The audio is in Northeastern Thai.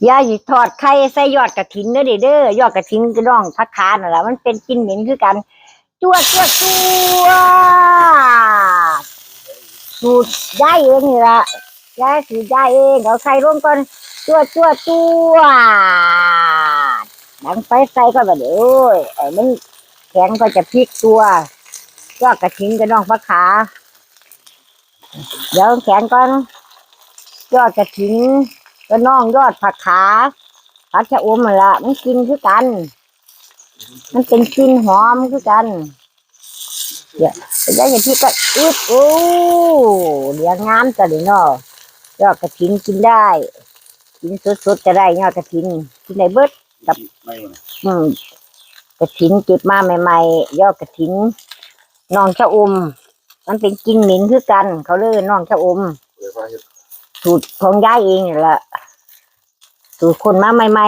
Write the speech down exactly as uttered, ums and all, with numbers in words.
ยายสิทอดไข่ใส่ยอดกระถินเด้อเด้อ ยอดกระถินกับน้องผักขานั่นล่ะ มันเป็นกลิ่นเหม็นคือกัน จวดจวดจวด สูตรยายเองนี่ล่ะ ยายสูตรยายเอง เอาไข่ลงก่อน จวดจวดจวด ดังไฟใส่ก่อนบัดนี้ โอ้ย ไอ้มันแข็งก็จะพลิกตัว ยอดกระถินกับน้องผักขา เดี๋ยวแข็งก่อน ยอดกระถินกับน้องยอดผักขา ผักชะอมนั่นล่ะ มันกลิ่นคือกัน มันเป็นกลิ่นหอมคือกัน เดี๋ยว แล้วอย่างที่ก็อึบ โอ้ เหลืองงามจังเลยเนาะ ยอดกระถินกินได้ กินสดๆก็ได้ ยอดกระถิน กินได้เบิด กับ อืม กระถินเก็บมาใหม่ๆ ยอดกระถิน น้องชะอม มันเป็นกลิ่นเหม็นคือกัน เขาเลยน้องชะอม สูตรของยายเองนี่ล่ะ สูตรคนมาใหม่